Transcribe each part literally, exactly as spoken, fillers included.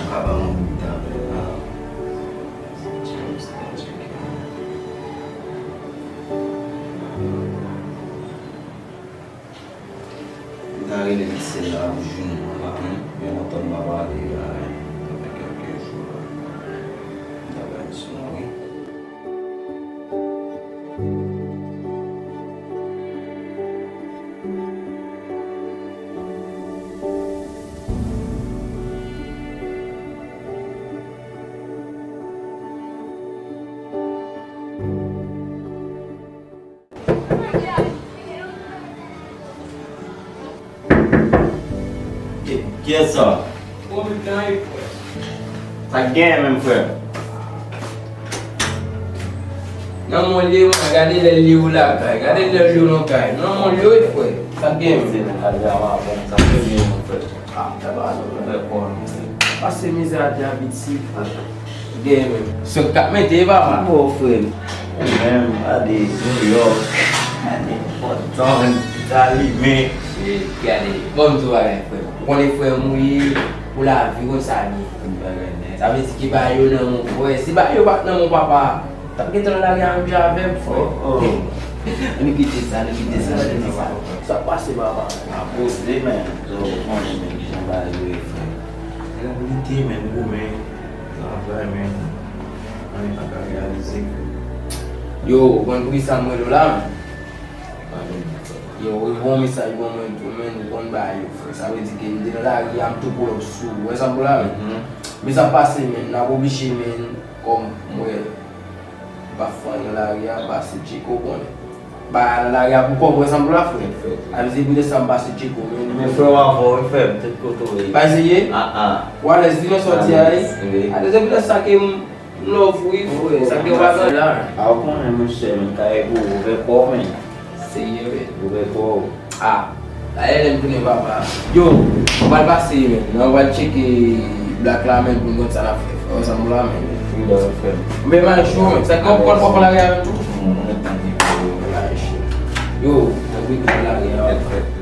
Pa ban m bout tan vre la. James, thank you. M ta rele mesye la pou jwenn mwen la, men gen lontan m pa pale la, sa fè kèlke jou la. M ta bay misye non, wi. Ki, kiyès sa? Bon, men, kay, frè. Sa k genyen menm, frè? Nan mòn li ye, mwen, gade lè li ou lakay. Gade lè li ou nan kay. Nan mòn li ye, wi, frè. Sa k genyen menm? Se men, gade a, bon, sa k genyen menm, frè? Ah, ta pa non, frè, kò, non, frè. Pase mizè a te abitye, frè. Gen menm. Sèk k ap mete, papa. Bon, frè. Ou menm, gade New York. Gade Fort Ton, Dalime. Shit, gade. Bon, m di w bagay, frè. Ou konnen frè m ou ye, pou lavi, ou konn sa l ye. Tout bagay nèt. Sa vle di ke bagay yo nan men w, frè. Si bagay yo pa t nan men w, papa, t ap gentan nan lari a menm jan avè m, frè. Oh, oh. Ann kite sa, ann kite sa, ann kite sa. Sa k pase, papa? A poze, men. Yo, ou konnen, men, kijan bagay yo ye, frè. Reyalite, men, goumen, travay, men, anyen pa ka reyalize, frè. Yo, ou konn poukisa m rele w la, men? Yo, ou voye yon mesaj ban mwen tou, men, ou konn bagay yo, frè. Sa vle di ke m te nan lari a, m tou pull up sou ou. Ou wè sa m di w la, men? Men sa k pase, men, n ap oblije, men, kòm m wè m pa fè anyen nan lari a, m pase tcheke w, konnen. Ba nan lari a pou kòb, ou wè sa m di w la, frè. Fèt, fèt. A vle di poutèt sa m pase tcheke w, men. Men frè w avè w, wi, frè m, tout kote w ye. Pa eseye? Ah, ah. Ou alèz, vin nan sòti a, wi. Alèz, wi. A, se poutèt sa ke m love ou, wi, frè. Sa ke w pa nan la. A, ou konnen, monchè, men, kay pou ouvè kò w, men. Serye, wi. Ouvè kò w. Ah, dayè lè m tounen papa. Yo, m pral pase, men. Nan, m pral tcheke Black la, men, pou n konn sa n ap fè. Frè, sa m la, men. Freedom F M. Men, m al cho, men. Sa k ap konn papa lari avè m tou? Mwen tann li pou yo. Yo, tann li pou lari a. Fèt, fèt.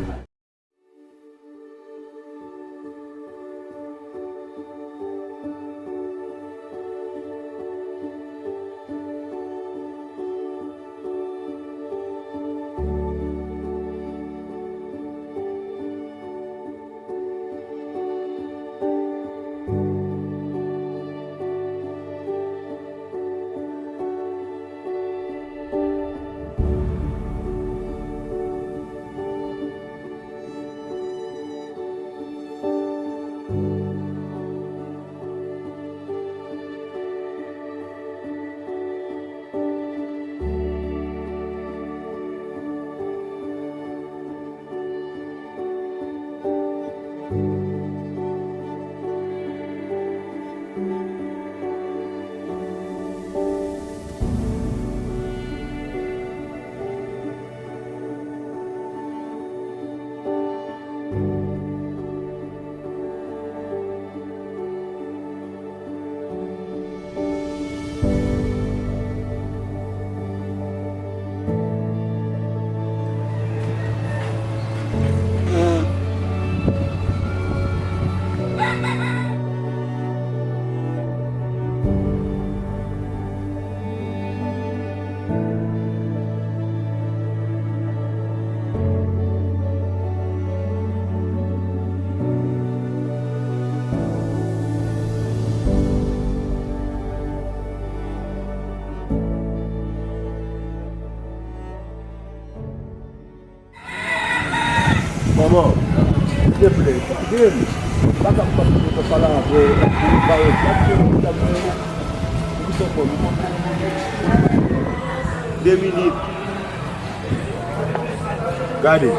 Manman, silteplè, tande m. M pa ka, m pa ka pale avè w. Epi, ba yo, gad ke moun k ap jwe. Ou ki sòt fò, non? De minit. Gade.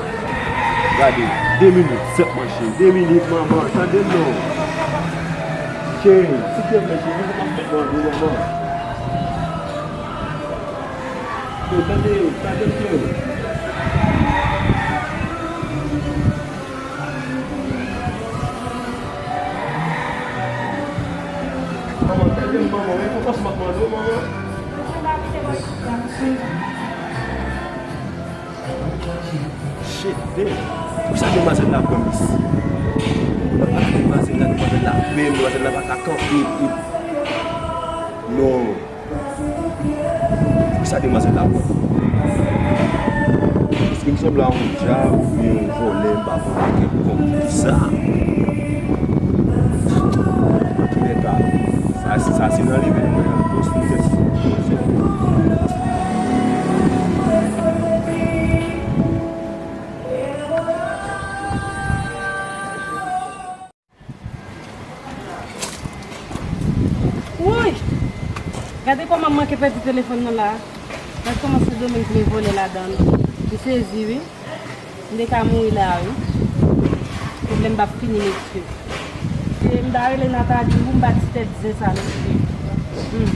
Gade. De minit, sèt manche. De minit, manman. Tande m non. Cheri, silteplè, cheri, m pa ka fè manman. Yo, tande yo, tande yo. Manman, tande m, manman, men fò kòs m ap mande w, manman. Shit, damn. Poukisa demwazèl la pran m isi? Poukisa demwazèl la Demwazèl la plen, demwazèl la pa ka kanpe. Non. Poukisa demwazèl la pran? Èske m sanble a yon djab oubyen yon vòlè, m pa konnen kèlkonk? Poukisa? Antoulèka, sa, sa se nan leve mwen an. Bon, si nou fè si, bon, se Woy! Gade kòman m manke pèdi telefòn nan la. Gade kòman Sendomeng vle vòlè ladan l. M sezi wi. M te ka mouri la wi. Pwoblèm p ap fini mesye. E m ta rele Nathalie wi, m pa ti tèt zen sa mesye. Hmm.